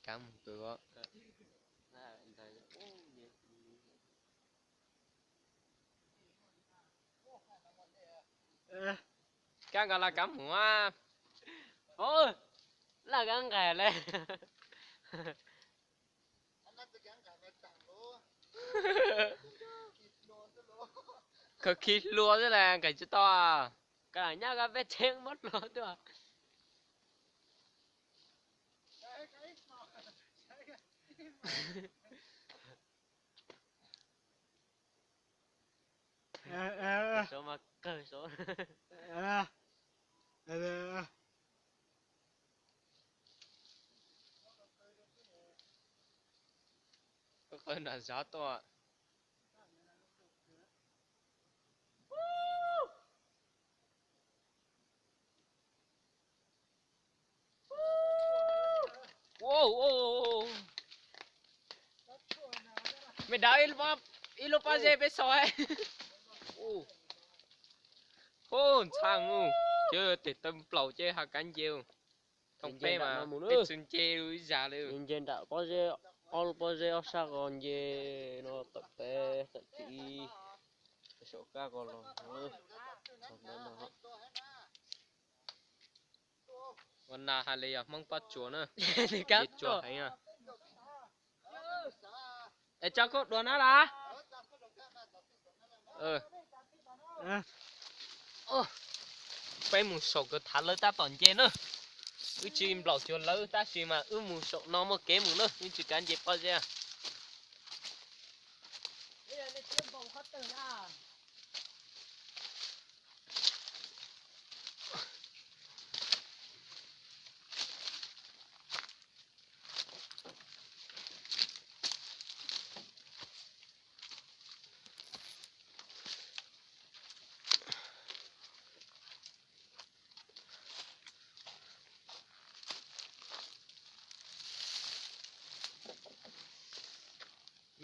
Kav mus pw os. Kab nqa laj kab mus a. Laj kab nqa le. Khaws khi hlua xwb las nqis tsis tau. Koj lam nyob koj peb tseeb muab hlua tuaj. Saud mas kawg saud. Koj qw nram zov tuaj. Me dav ib lub pob zeb peb xauj. Ntxhab mus, cov tes taw plaus ces ha kav nce. Thooj peb mas peb tsis nce ib zag li. Nce nram pob zeb, ob lub pob zeb ob sab ko nce no tawm peb tawm tim ib saum kab ko los. Ua nas hais li yog Hmoob Pob Tsuas na. Tsuas heev. Es tso koj dua na las. Peb mus saum kawg thav lawv tab tom nce na. Wb tsis nplaum cuag lawv tab sis mas wb mus saum no muaj kev mus na, wb tsis kav nce pob zeb.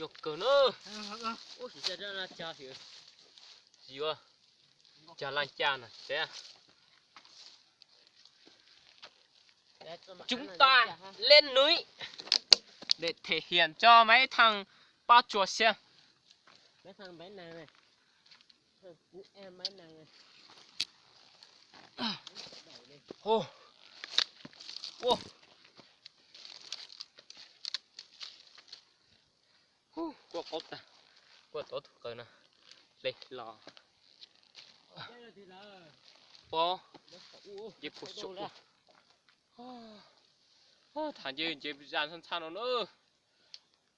Yog kawg na. Yuav cog laj caj na. Chúng ta lên núi để thể hiện cho mấy thằng Pob Tsuas xem. Kuaj qaub tag, kuaj tau tus qaws no, hle hlo. Pob, nce puag saum. Tham nce nce zaj ntxhab ntxhab no na.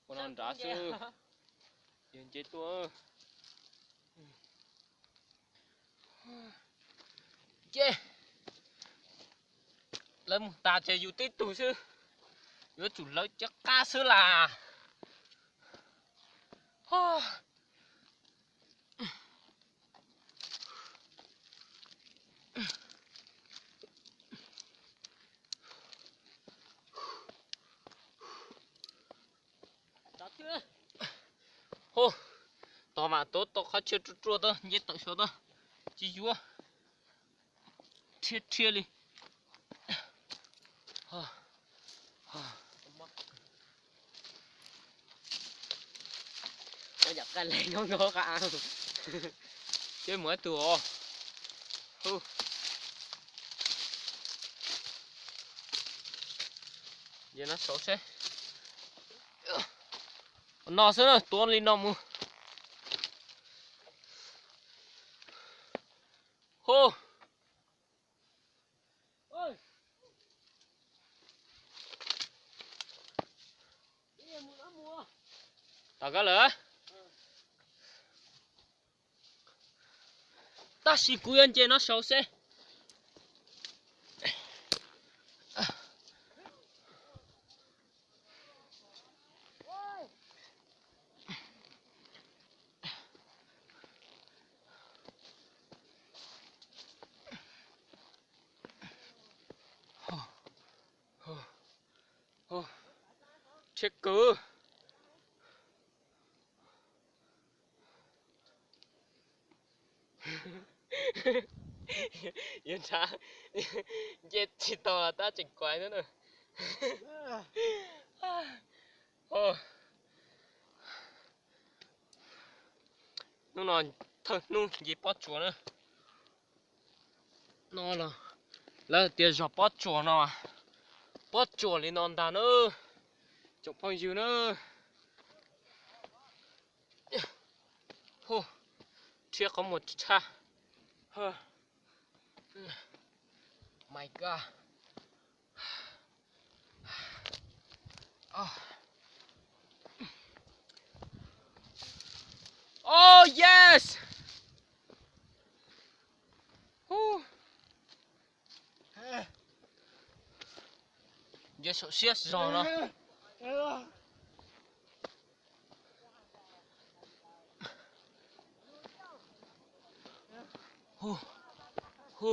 Ua no nrad xwb. Yog nce tuaj. Ces lawv mus tas ces yus tib tug xwb, yuav tsum lawv cov qab xwb las. Hos, tos mas tuav tau qhov chaw ruaj ruaj tau nce tawm saud tau, tsis yuav, rhiab rhiab li. Ces mus ib tug os. Ces no saud seb. No xwb na, tuav li no mus. Hu. Tom koj lawm. Tab sis kuv yuav nce no saud seb. Rhiab kawg. Yuav nrhav, nce tsis tau tab tseem kuav xwb na. Hnub no thawj hnub nce pob tsuas na. No los lawv tias zog pob tsuas no, pob tsuas li no ntag na, tsoom phooj ywg na. Hu, rhiab qhov muag tshaj. My God. Oh yes. Hu. Nce saum siab zog no. Hu, hu,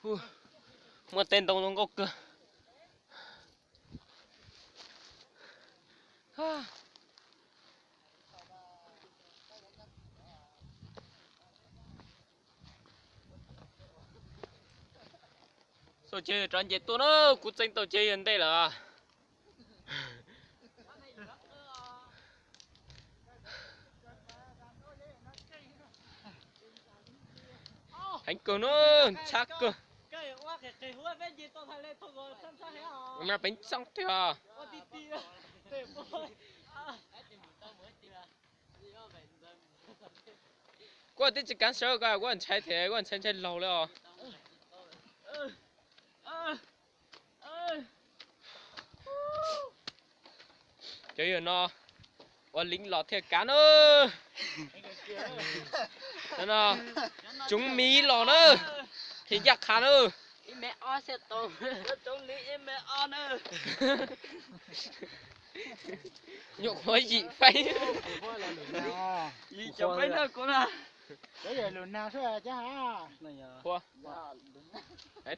hu. Muaj tej ntoo zoo nkauj kawg. Txoj ceg rov nce tuaj na, kuv txeeb tau ceg yawg ntej lawm. Heev kawg na, ntxhab kawg. Mas peev xeej tiag. Kuv twb tsis kav sawv ko, kuv ntshai thiab, kuv ntshai ntshai laug li os. Cov yawg no ua leej los thiaj kav na. Cov no tsoov miv los na, thiaj ncaj qha na. Nyuam qhuav yim feeb. Yim cov feeb na kuv na. Hua.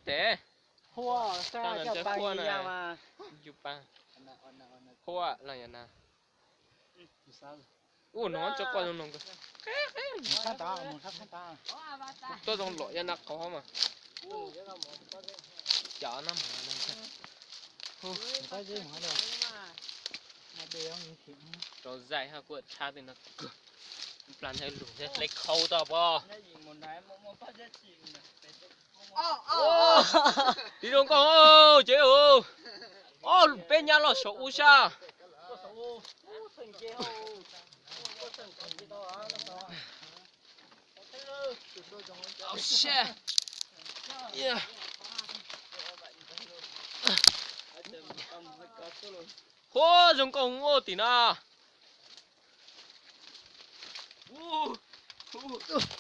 Tes. Hua, sa coj pa ya mas. Hua los yog na. Ua no tso quaj zoo no. Tuaj zoo lom yog na qhov mas. Cov no mas. Rau zais ha kuj tshab tej no kawg. Plag ntawd lug thiab hle khau tau pom. Tiv zoo nkauj ces. Ob peb nyab los saum ub sab. Huab zoo nkauj ua tim no.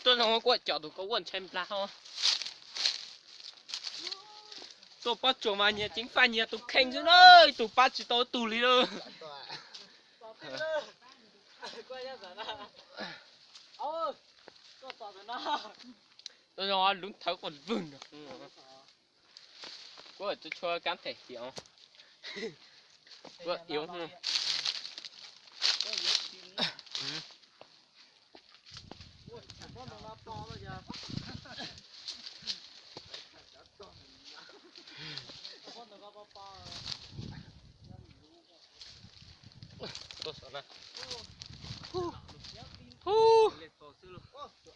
Tuaj no kuaj cov tus koj ua ntshai nplag ho. Tuaj pob tsuas mas nyias ceev faj nyias tus kheej xwb na, ib tug pab tsis tau ib tug li lawm. Tuaj zoo lub thawv quaj vwg. Kuv tsuas tshuav kab them hiam. Kuv yuav.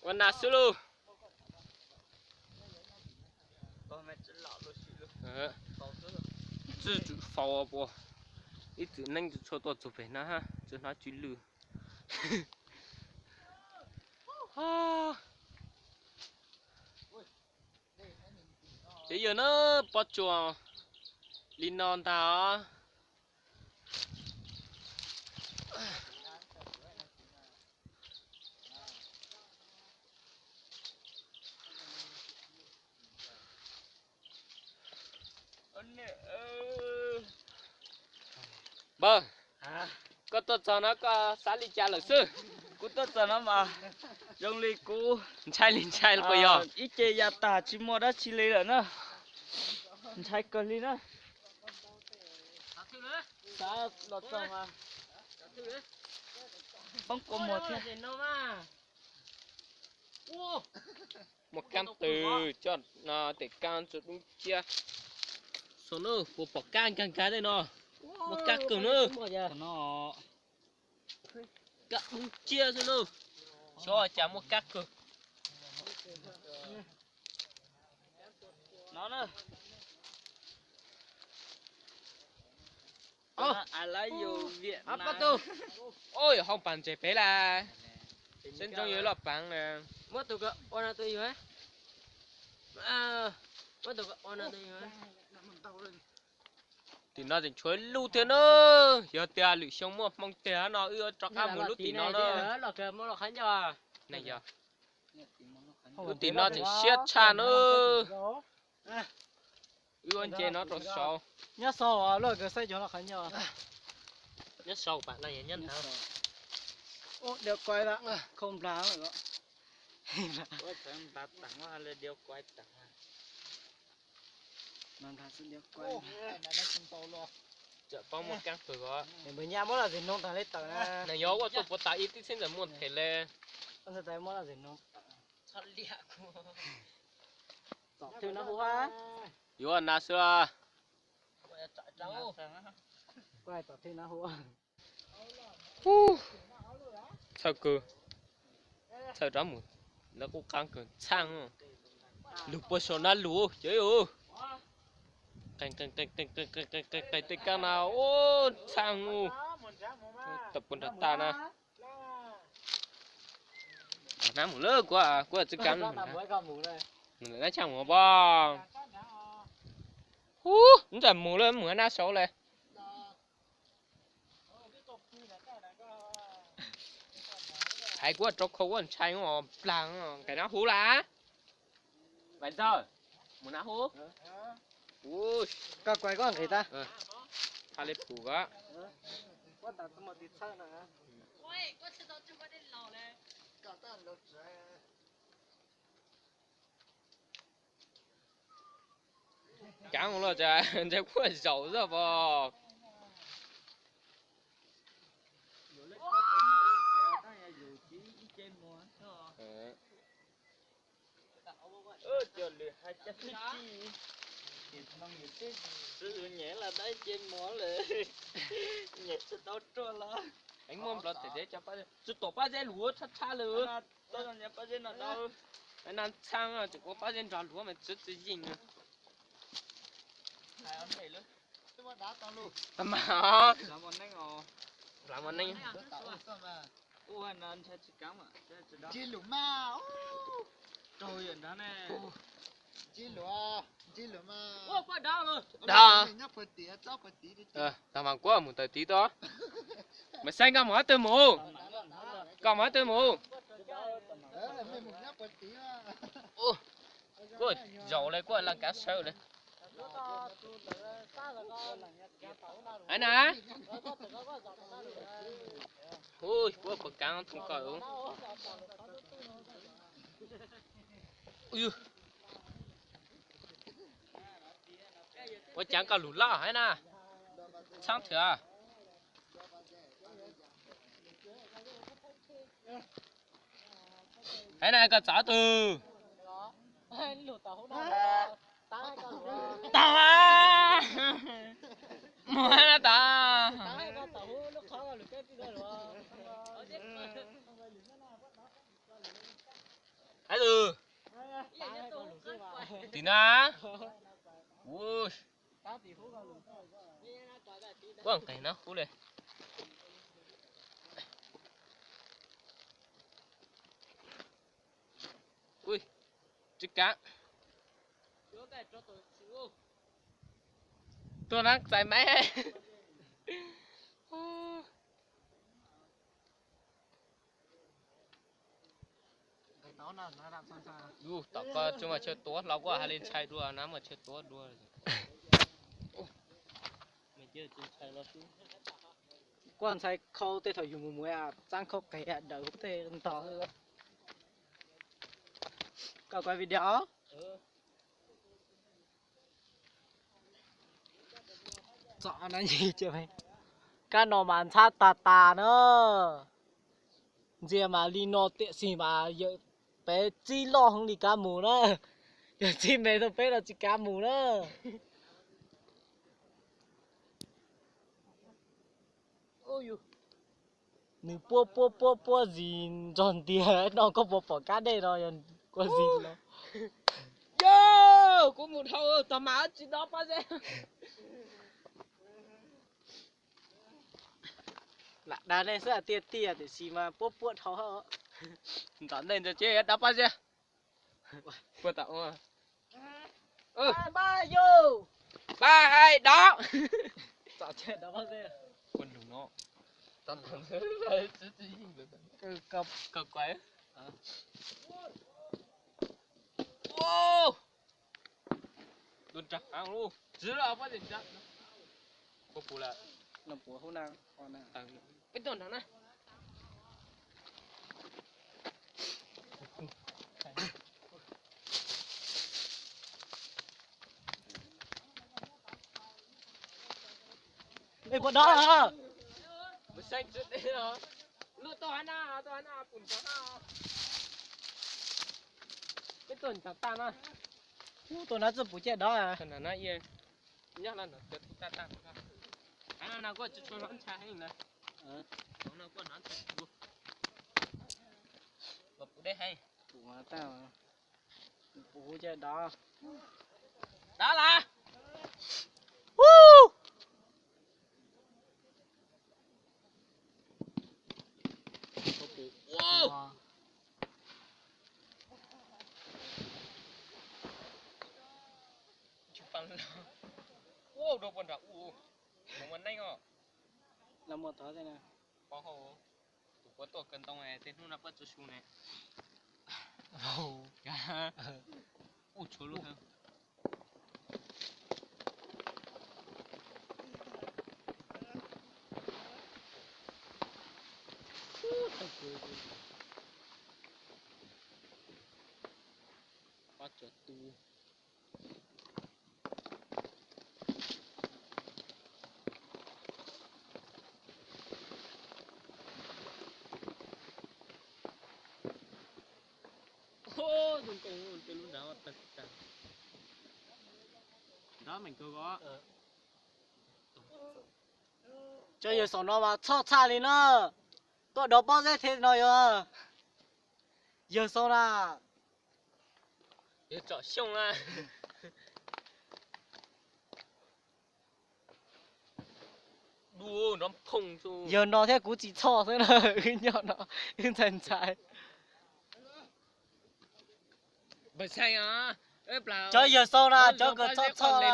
Ua nas xwb lauj. Tsis tsum faus pua. Ib txwm neeb tsis tshua tuaj txug pem no, tsis hnov tsw lwj. Ces yog na, pob tsuas li no ntag. Npawg, koj tuaj txog no koj xav li cas lawm xwb? Kuv tuaj txog no mas zoo li kuv ntshai li ntshai los puas yog? Ib ce ya tag tsis muaj dab tsi li lawm na. Ntshai kawg li na. Xav los txog mas poob kua muag thiab. Muaj kaab tw coj no tes kaab tsuas dub ciab. Puas pom kab nkag nkag tej no? Muaj kab kawg na. Kab dub nciab xwb na. Xyov cas muaj kab kawg. Oj, hauv pas ntses pem lawm. Seb ntsoov yuav loj pav lawm. Tim no tseem tshuav ib lub thiab na. Yog tias lwm xyoo muaj hmoo tiag no wb rov qab mus lub tim no na. Lub tim no tseem siab tshaj na. Wb ua nce no rau saud. Nyob sau, luaj kawg saib cov no qhov nyob. Nyob sau pam no nyob ntawd. Ub, điav kuaib lawm, khau nplas lawm. Txawm paub muaj kab kawg os. Npawg Nyab muab los zim noog tag li tawm na. Nws yog ua tuaj puas tas ib tib txhiab ntawm muaj them le. Muab los zim noog. Tom thwj no hu. Yuav na xwb. Tom thwj no hu. Txhawj kawg, txhawj rov mus, lawv qub qab kawg txhaj. Lug puag saum na lug cov. Qe tej kab na ub txhaj ub. Tawm puag nram tag na. Nab mus lawm kuv, kuv tsis kam. Nab tshaj mus pob. Ub, ntsaj mus lawm, mus nab saud lawm. Hais kuv rau khau kuv ntshai plag nqes nab huv lawm. Vais ntxawg, mus nab huv. Koj kuais koj nqis tag. Tha li pum ko. Kaav los tas ntshe kuj zaum xwb pom. Cov lwm hais cas twb tsis, txiv nyem los dab ce mov lawm, nyem tsis tau ruaj los. Muaj nplov teb tsis tom pab zeb luv tshab tshab lawm. Nab txhaj tseem ua pab zeb nrog luv mas txiv tsis yeej. Mas, tag mas kuv mus tawm tid tod. Mas saib koj mus qhov twg mus, koj mus qhov twg mus. Kuv zaum li kuv lam kav sawv li. Hais na. Kuv puas kav thoob koj. Ua cas koj lug loj hais na. Txhob thwm. Hais na koj txav twg. Tau, mus na tau. Hais twg. Tim na. Kuv nqes no huv li. Ui, tsis kav. Tuaj na txais maiv. Yus, tom koj tsis muaj chaw tuav hlo, koj hais li ntshai dua na, muaj chaw tuav dua. Koj ntshai khau tej thaum yus mus mus txab khau qev daws tej ntog. Koj kuav video. Kab no mas ntxhab tag tas na. Ntxias mas li no tiam sis mas yawm peb txib loj heev li kav mus na. Yawm txib me rau peb los tsis kav mus na. Nws puab puab puab puab zis nrog ntiag no, koj puas pom kab dej no yog kua zis no? Yog, kuv mus dhau tog mas tsis dob pob zeb. Lam dag nej xwb tiag tiag, tiam sis mas puab puab dhau. Ntom ntej ntawd ces dob pob zeb. Puab tom ua. Pab hais dob. Txom nyem dob pob zeb. Kuv lug no. Kaw kuav. Tsis pob zeb, puab pum lawm. Peb tuaj nrad na. Ej, puas dob? Peb tuaj nrad tag na. Ub, tuaj nrad txawj puv caj dob. Nyob no kuj tsis tshua ntshai heev na. No kuj ntshai puv deb heev. Puv caj dob. Dob las. Ua dua puag nram ub, mus ua neej os. Los mus tod thiab na. Tus puab tuaj kaw ntoo, tej hnub no puab tsis su ne. Ub, tshuav lub. Pob tsuas tu. Cov yawg xaum no mas txhoj txhaj li na. Tuaj dov pob zeb thiab no yog yawg xaum na. Yawg no thiab kuv tsis txhoj xwb na, wb nyob no wb ntxhais ntxhais. Cov yawg xaum na, cov kws txhoj txhoj na.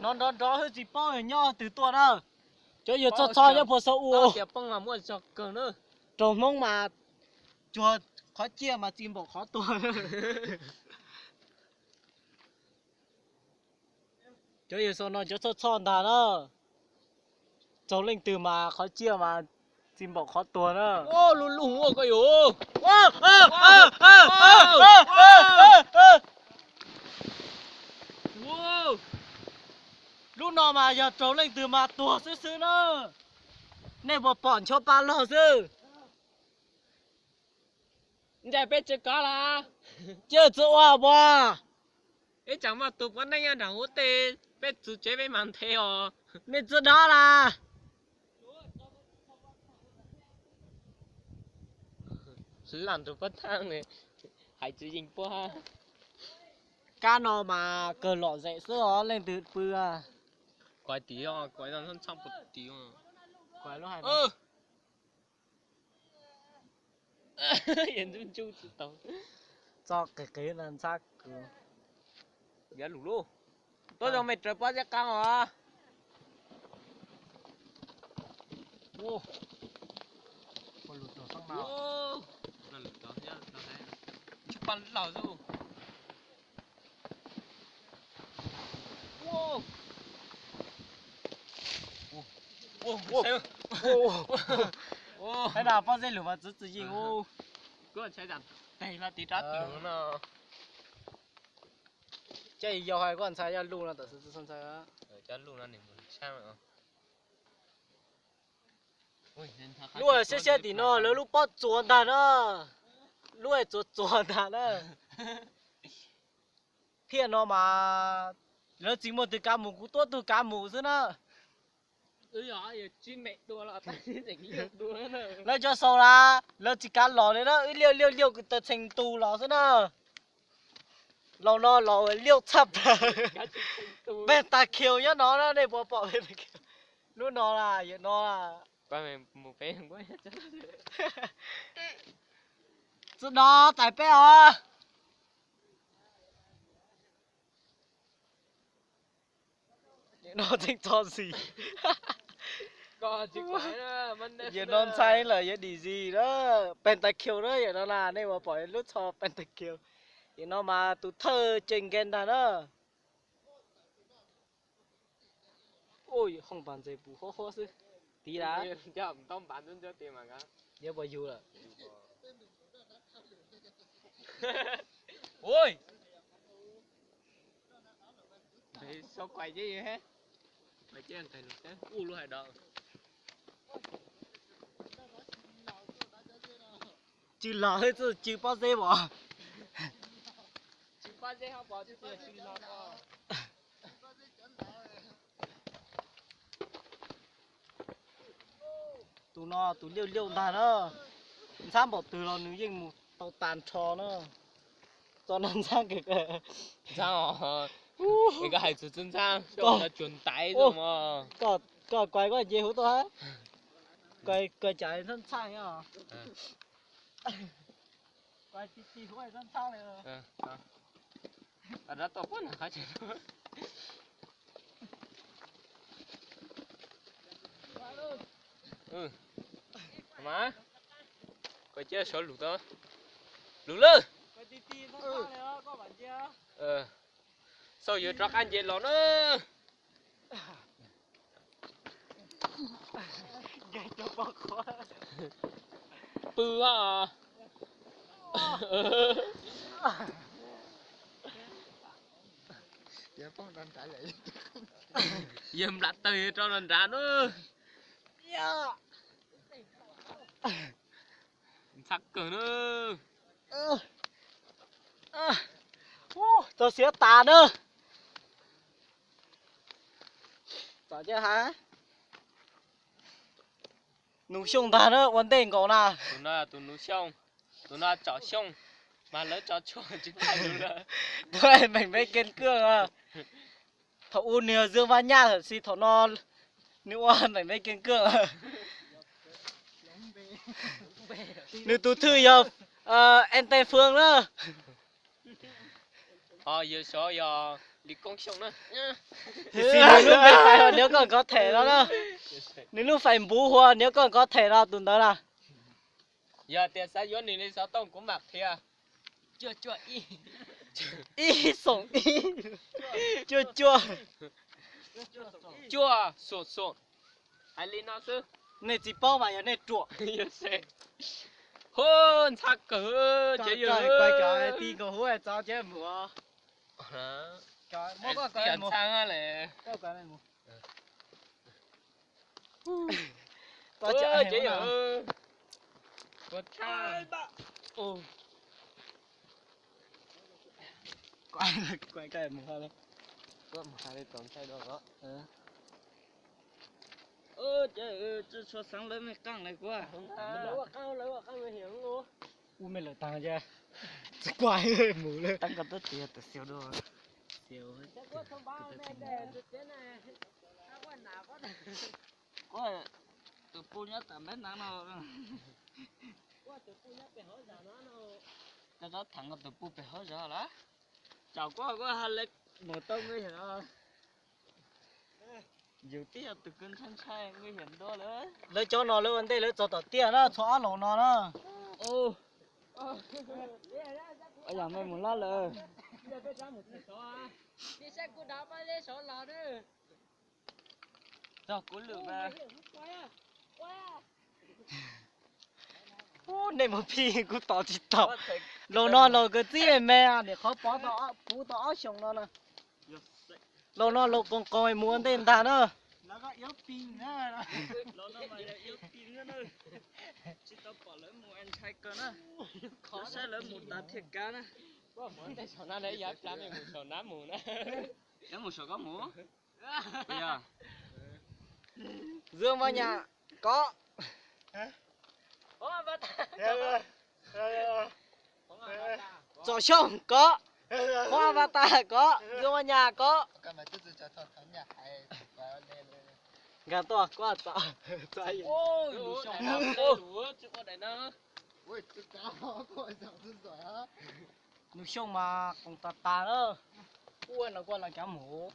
No nrov nrov hwj tsis paub yog nyob twg tuaj na. Cov yawg txhoj txhoj nyob puag saum ua. Raug Hmoob mas cuag qhov ciaj mas txi npaum qhov tuag. Cov yawg xaum no cov txhoj txhoj ntag na. Raug leej twg mas qhov ciaj mas txi npaum qhov tuag na. Lub lug ua ko yus. Lub no mas yog raug leej twg mas tuag xwb xwb na. Nej puas pom ncho pa log xwb. Ncaim peb tsis kov las. Cia txawj ua pua. Ib tsam muaj tus puav neej nyob nram huv tej, peb txwv tsev peb mas nthe os. Nej txawj dob las. Laj tus puav thaj hais tsis yeej puab. Kab no mas kawg lom zem xwb os, leej twg pw. Kuv tim, kuv txhaj puag tim. Yog ntub ntub tsis tau. Txoj qis qis no ntxhab kws. Yav lus lub. Tuaj zoo me raws pob zeb qab os. Tsis pab laug xwb. Hais tias pob zeb lug mas txwv txwv yeej ub. Kuv ntshai tsam teg no tiv rab tus no. Ces yog hais koj ntshai yog luj no tam sim txwv ntshai. Cov luj no nws mus tshab. Luj siab siab tim no lawv lub pob tsuas ntag na. Lub txuas txuas ntag na. Thiaj no mas lawv tsis muaj twg kav mus, kuv tuab tug kav mus xwb na. Lawv cov sau las lawv tsis kav los li na, wb liauj liauj liauj taw txheem tus los xwb na. Los no los liauj txhaj plaws. Pentakill nyob no na, nej puas pom? Lub no las yawm no las. Txwm no tais peb os. No txheej txog xis. Yawm no ntxhais lawm yuav dim zis na. Pentakill na yawm no na, nej puas pom lub tsho pentakill. Yawm no mas tus thawj tseem nkees ntag na. Ui, hooj pas ntses pus huab huab xwb. Tiv las. Yuav puas yug lawm? Ui, sau kuais ces yog he. Kuais ces nqes lug thiab ua lub hais dov. Tsw los hwb, txawj tsw pob zeb os. Tus no tus liauj liauj ntag na. Ntxhab npaum twg los nws yeej mus tau tag nrho na. Txog no ntxhab kawg. Ntxhab os, koj hais txog txwj ntxhab, koj tsuas ntaiv zoo os. Koj kuais koj nce huv tuaj hab. Kuais cas ntxhab ntxhab os. Kuais tsis tsis huv ntxhab ntxhab li. Mas, koj cia sawv lug tau. Lug lawm. Xauj yuav rov qab nce los na. Pw os. Yawg nplam tawg yawg rau los nrad na. Ntxhab kawg na. Txog siav tas na. Tom cia has. Nus Xyooj ntag na ua ntej nkaus na. Tus no tus Nus Xyooj, tus no Tsom Xyooj, mas lawv tso tshuaj tsis tau lus lawm. Tus meem Npeb Kees Kwj. Thaum ub nws yog Zws Vaj Nyaj, tam sis thaum no nws ua meem Npeb Kees Kwj. Nws tus thwj yog Ej Tej Fwj na. Ho yawg sov yog Lis Koob Xyooj na. Tiam sis nws lub npe fais hos niam koj nkov them no na. Nws lub fais npuv hos niam koj nkov them no tus ntawd na. Yog tias xav yuav nws li xov tooj kuv mam qhia. Ib xoom ib, cuaj cuaj, cuaj xoom xoom. Hais li no xwb. Nej tsis paub mas yog nej ruam. Hu, ntxhab kawg, ces yog ti nkaus huv txov ces mus. Muab koj kov mus. Ces yog mus hais li tom ntxhais dua os. Ces tsis tshua xeev lawv mej qaaj lawv kuv. Ua mej lawm taag ces tsis kuaj mus lawm. Tab koj twb tsis yog tus xiau dua. Tus puj nyob tom npeb ntav no. Koj txhob thaam koj tus puj pem hauv zog lawm. Tsaum koj kuj ha le mus tau nguy hiam. Yus twb yog tus kws ntshai ntshai nguy hiam dua lawm. Lawv cov no lawv ua ntej lawv txog tom tiaj na, txog ob laug no na. Yog mej mus lawm. Nej mus phi kuv tos tsis tau. Laug no laug kws txib me me, nim qhov pov tau puv tau ob xyoos no na. Laug no laug qoos qoos mus ua ntej ntag na. Los koj iab pis na. Los no mas yog iab pis na. Tsis tau pom lawv mus es ntshai kawg na. Koj saib lawv mus tas thiaj kav na. Koj mus tej saum na, yav plab mej mus saum na mus na. Yav mus saum koj mus. Zoo Vaj Nyas, koj. Txom Xyooj, koj. Hmoob Avatar, koj. Zoo Vaj Nyas, koj. Nkag tuaj, koj txom. Nus Xyooj mas qoos tas tas na. Ua no koj los kav mus.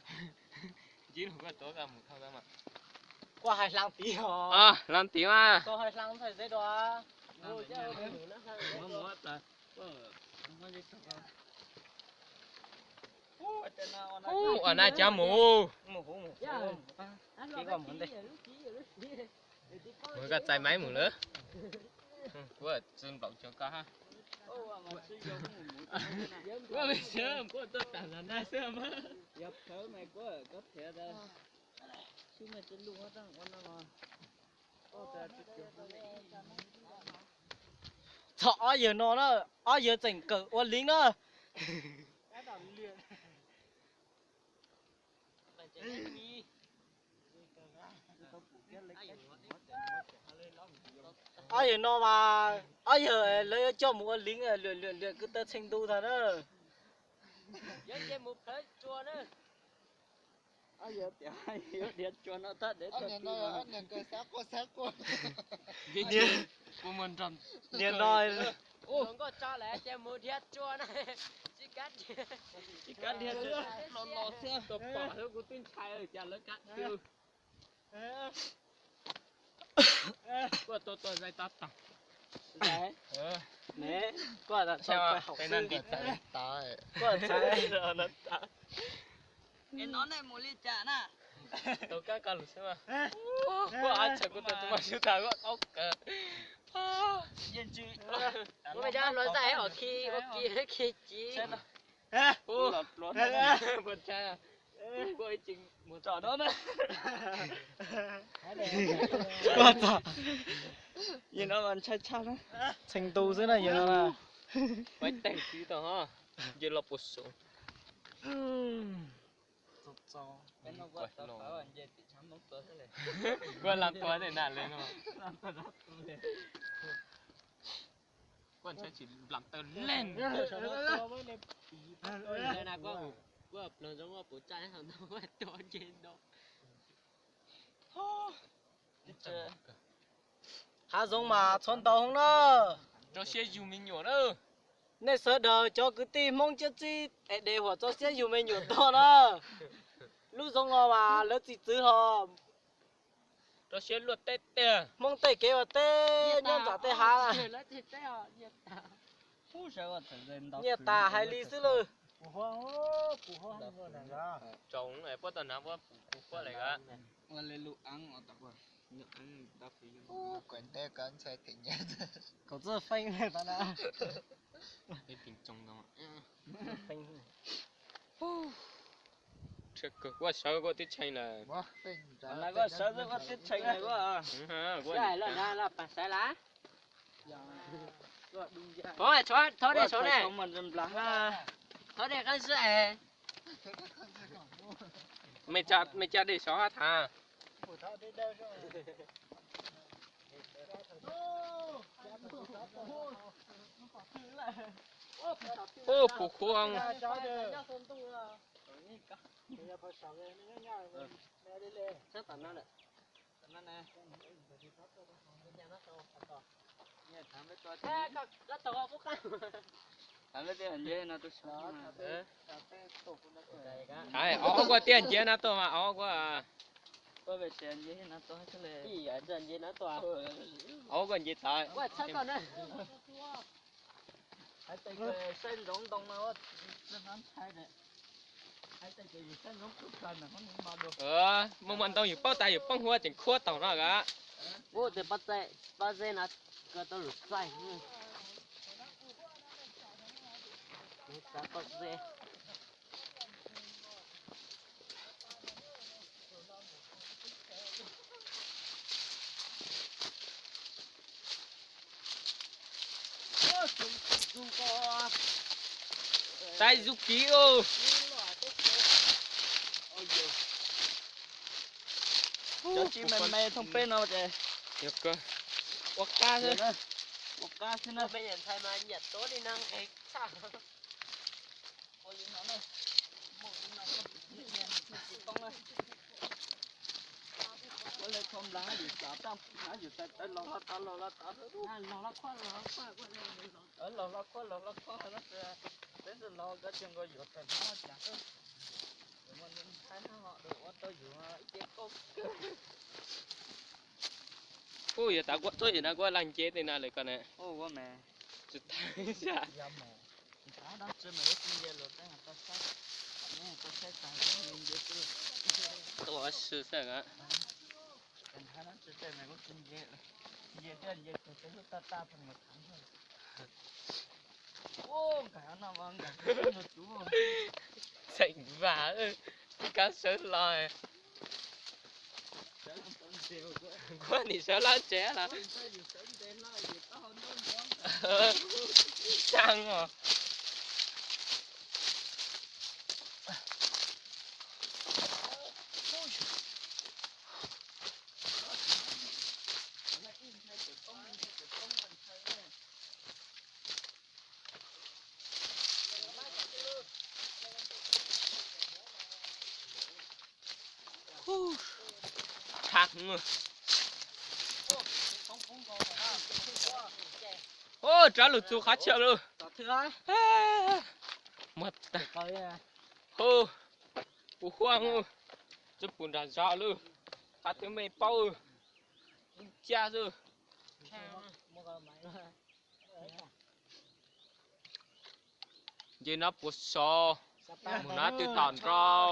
Koj hais hlang tid os. Hlang tid mas. Koj hais hlang ntxhais xeb dua. Ua na cav mus. Mus koj txais maiv mus lawm. Kuv tsis nplaum cov koj ha. Kuv tsis, kuv tuaj tag nrho na xwb mas. Txog ob yawg no na, ob yawg tseem kawm ua li na. Ob yawg no mas, ob yawg lawv yuav coj mus ua li, lwm lwm lwm kwv tij txheej ntuj tag na. Niag no, nkauj tso lawm ces mus dhia tsua na. Tsis kav dhia, los los xwb, kuv twb ntshai cas lawv kav dhia. Kuv tuaj tuaj zais tab tom. Zais? Ne, kuv tau haum xwb. Kuv txhais. Es no nej mus li cas na? Tau kab koj lus xwb mas. Kuv ab txhawm kuv tau tus mas sub tag kuv aub kawg. Kuv me cab hluav ntsaj hom khi ua ki khi ci. Txheej ntuj xwb na yawg no. Peb teeg tsis tau ho, nce los puas saum. Kuv lam tua tej na li no. Kuv ntshai tsis nplam taw leej. Kuv ploog zoo kuv puv tsa ntau tua nce no. Hav zoov mas txhob ntaus hoob na. Rau siab yug me nyuam na. Nej sawv daws cov kwv tij Hmoob Ciab Txib es de huam rau siab yug me nyuam tog na. Lub zoov no mas lawv txiv txwv ho. Rau siab luaj teb tiag. Hmoob tej kev ua teb nyob nram tej hav. Nyiaj tas hais li xwb lawm. Tsaus puab tau hnav puab pum kuv puab lawm. Ua li lub eeb. Kaum txoj feeb tau na. Kuv sawv kuv tib tshee lawm. Kuv sawv kuv tib tshee lawm. Hais loj na los pas sawv lawm. Thov dej saud ne. Thov dej qab zib es. Me caj dej saud hab thav. Ub, pum khuv. Ob kuj tiaj nciab na tuaj mas, ob kuj. Ob kuj nce tod. Muaj muaj ntoo yus paub tas yus poob huab tseem khuab taug no ka. Ub, tes pob zeb na, ko tau lus txaij. Pob zeb. Tais zug kiv os. Cov tsis me me thooj peb no ces ua qab xwb, ua qab xwb na. Ua le tho nplas hab yus xav tau hab yus xav tawv los los tod los los tod. Los los khuab los los khuab no, peb los koj tsis nkaus yuav tawm hab cas. Ua tau yus ib ce kauj kawg. Ub, yog tas kuab tuaj yam no kuab lag nce tej no lawm koj na. Ub, ua mas tsis tag. Tua si xwb. Txheem vam, kab sawv los. Kuab nim sawv lawm tsev los. Tsaug os. Tshaj. Ub, rov lug txug qhov chaw lawm. Muab tag. Ub, puv huaj, tsi puv nram zog lawm. Qhov twg mej paub, ncaj xwb. Nce no puas sov, mus no twb tom nrau,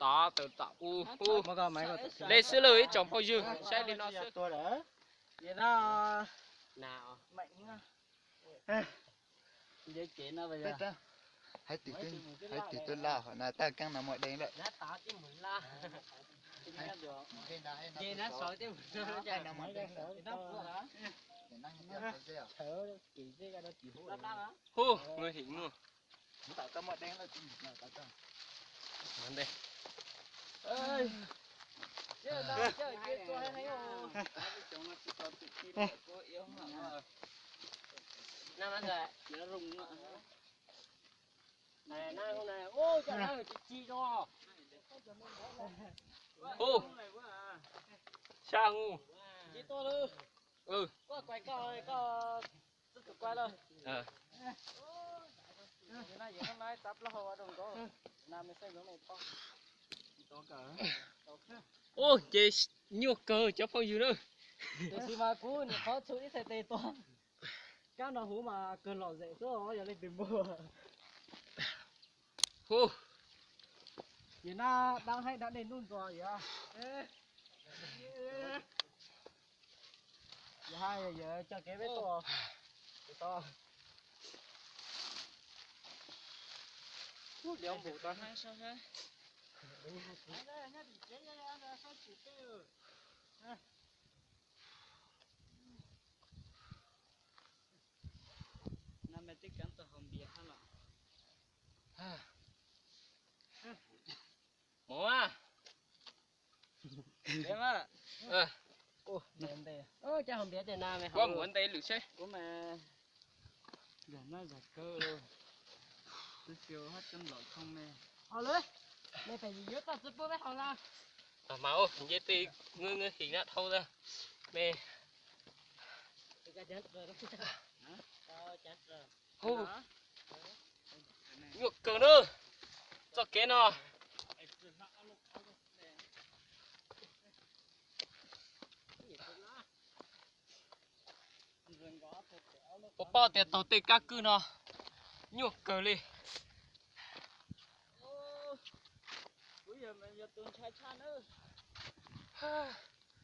tod tawm tom u ub. Le xwb lawm ib tsoom phooj ywg, saib li no xwb. Hais tim twb laj hov na, tag keeb no muaj deev lawm. Hu, nguy hiểm luôn. Hu, sab hu. Ub, ces nyuaj kawg cov phooj ywg na. Tiam sis mas kuv nyuam qhuav txhub ib txhais tes tua. Kab no huv mas kawg lom zem xwb os, yog leej twg npog. Hu, yog na, dab haib dab dej ntuj ntxos yog. Yog hais yog coj kev peb tuaj. Ub, liab npaum tau. No mas twb kab tau haus npias hab los. Mus a. Cov haus npias tej na, kuv mus ua ntej lwm seb. Kuv mas zam no zam kawg, twb xyov hab tub nplaum thoob me. Haus lawm, me pem yuav txoj txiv pub peb haus lawm. Mas nce tej ngwb ngwb his na dhau tag me. Hu, nyuaj kawg na txoj kev no. Puas paub tias taug tej kab kwj no nyuaj kawg li. Kuv yog tus ntshai tshaj nawb.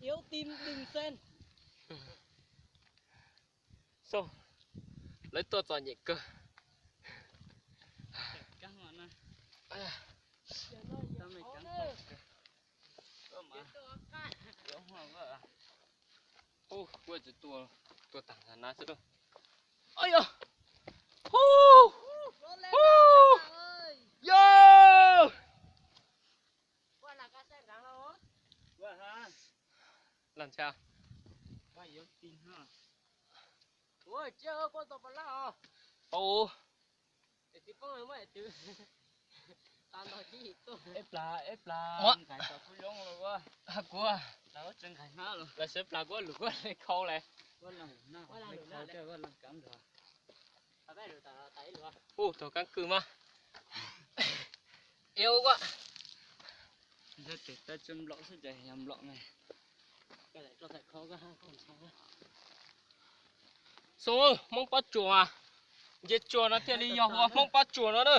Yếu tim đừng xen. Xauj, lawv tuaj txom nyem kawg. Ub, kuv tsis tua, tua tag na xwb. Ua yog, Ua, tsiab koj tau pov lab os. Au. Eb plas, eb plas. Kuv, lawv sawv plas kuv lug kuv le khau lawm. Ub, tau kaab kwj mas. Ib ua. Xoo, Hmoob Pob Tsuas, nce tsua no thiaj li yog ua Hmoob Pob Tsuas no na.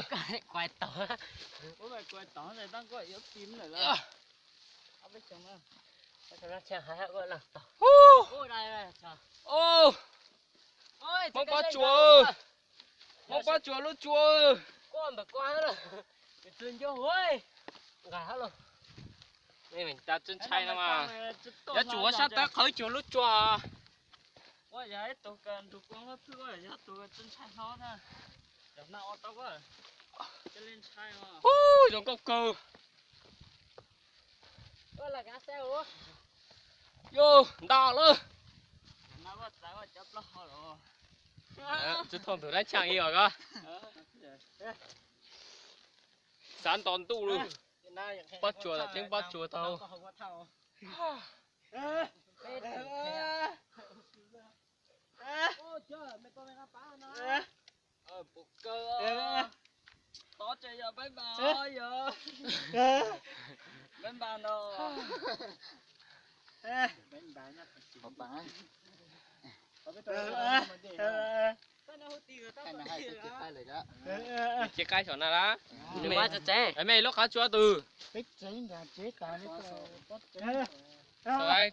Hmoob Pob Tsuas, Hmoob Pob Tsuas lub tsua. Cov tub ntshai no mas, yuav tsum ua sab tawb qhawv cuag lub tsua. Ub, zoo nkauj kawg. Yus nta lawm. Tsis thooj tus dab tshaaj ib os ko. Xav nto ntuj lawm. Pob Tsuas tseeb, Pob Tsuas tau. Tsis qaib saum na lawm. Mej lub qhov tsua twg?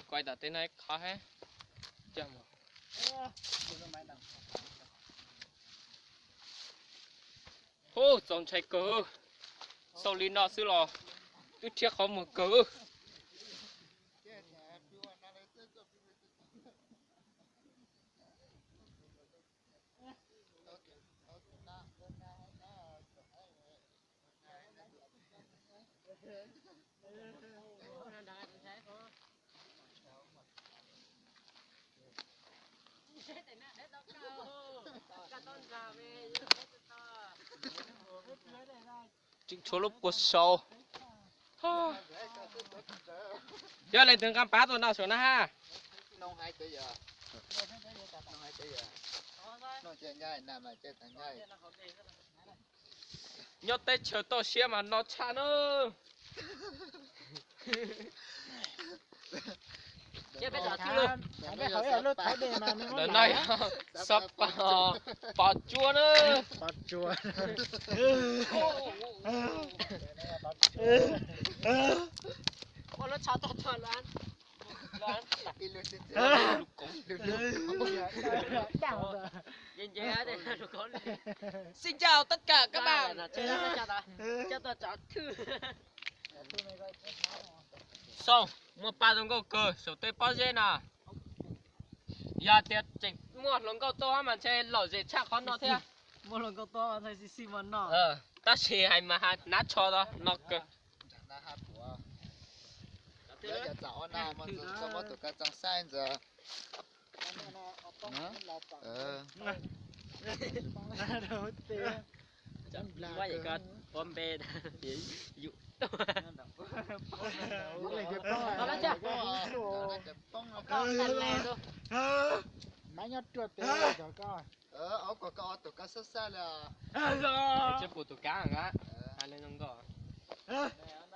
Kuav tom tej no qhov hab. Hu, txaus ntshai kawg. Xauj li no xwb los twb rhiab qhov muag kawg. Tseem tshuav lub puas sau. Yog leej twg nqa pab tuaj noj saum na ha. Nyob teb chaws toj siab mas no tshaj na. Ntawm no yog xov pos, pos tsuas na. Xin chào tất cả các bạn. Xoo, muaj paj zoo nkauj kawg saum tej pob zeb no. Yog tias tseem muaj hluas nkauj tuaj mas ntshe lom zem tshaj qhov no thiab. Tab sis hais mas hnav tsho no kawg. Muab npe yus. Maiv nyob ruaj tes ko. Tsis pum tus kav a, hais li no nkauj.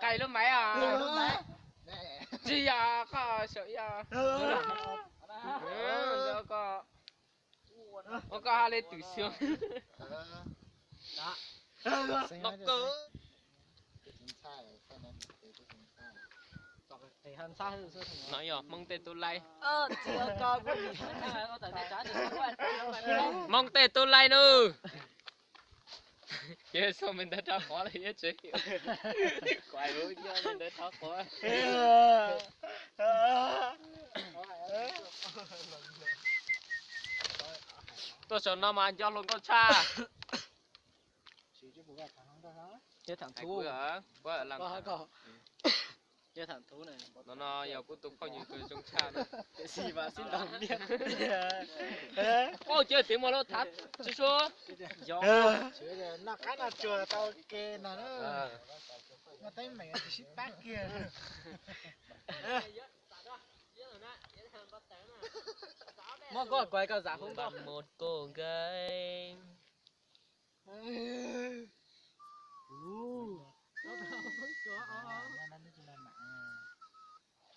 Qaij lub maiv os. Tsis yog koj saum ib os. Ua koj hais li twm xyoo. No kawg. No yog Hmoob tej tub laij. Hmoob tej tub laij nawb. Ces xauj me ntawv rau qhov li, ib tsev kuv ua me ntawv rau qhov. Tuaj saum no mas nco hluas nkauj tshaj. No no yog kuv tus phooj ywg zoo tshaj. Tiam sis mas xib ntaus niag. Oj, cov tev muag lub thav tsis sua. Noj qab noj tsuag tau ke no, noj teeb meem tsis sib pab kiag. Muab koj kuv koj zam hub nkauj.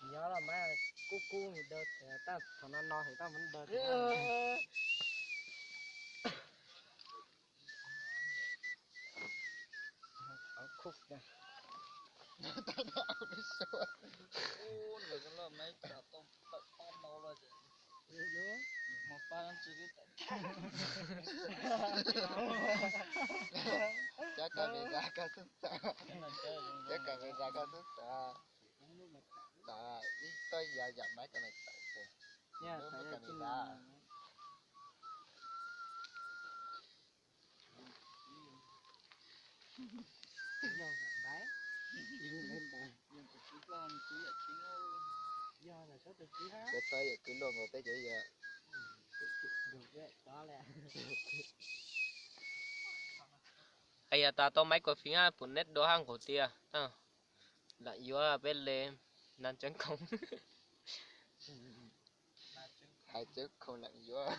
Nyob los mas kub kub daw, tab thaum no no ces tau mus daw. Cov kamera koj xub txawm, cov kamera koj xub txawm, txawm ib toj yam yam maiv ko na txawm, lub kamera. Cov txhob yam kwv luaj nkaus peb cov yam. Qee yav tas tau maiv kuas fiv hab pum neb dua hab nqus tias lam yuav peb le nas tseev khoom. Hais tseev khoom lam yuav.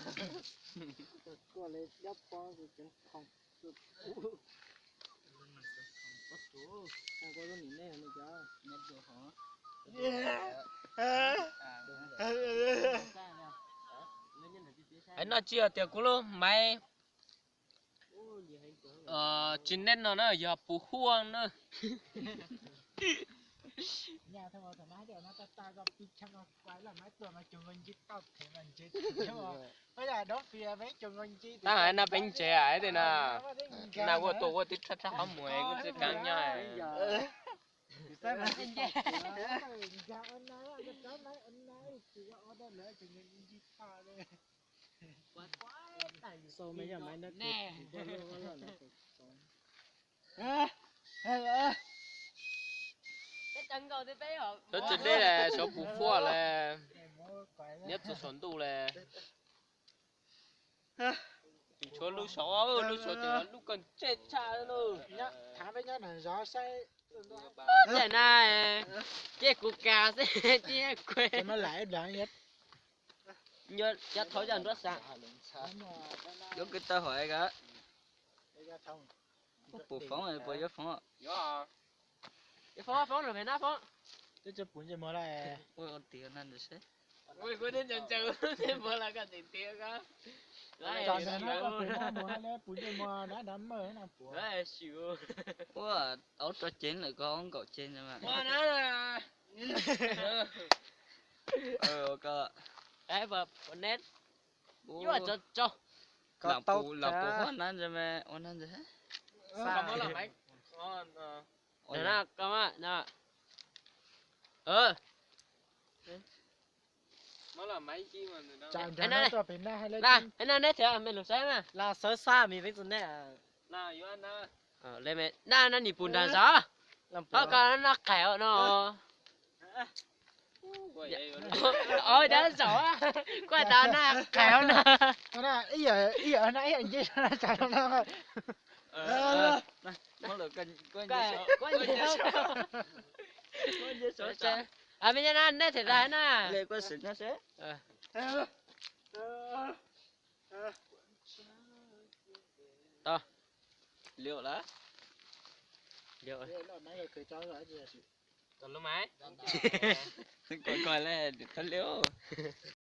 Noj tsis yog tias kuv lub maiv tsis neb no na, yog puv huaj na. Tab hais no peb ntsev es tias na, na ua tuaj ua tib rhab rhab qhov muag kuj txij kaav nyob. Cov tsis deb saum puv huaj le, nyob txog saum ntuj le. Tseem tshuav lub saud, lub saud ces lub koj ntsej tshaj lawm. Tej na, ces kuv kav xwb, ces kuv nyob thauv cov nruab xav. Yuav kwv tau hom ka. Puas foob, puas yuav foob? Yuav foob, foob lawm pem nab foob. Twb tsis pum ntsej muag lawm. Ua tiav na ntawd seb. Ua kuv twb ncaws ncaws ntsej muag lawm koj tseem tiav koj. Ua aub rau cev lawm koj aub nkaum cev ntawd mas. Lam pum, lam pum huab nab ntawd mas ua nab ntawd. Neb thiab me lus saib na. Na, na nim pum nram zos. Ob ko noj qaiv no. Dab zaum, kuj tas noj qaiv no. Me nyab na, neb thiaj tas na. Liu lawm. Liu. Koj lub maiv. Koj koj le, koj liu.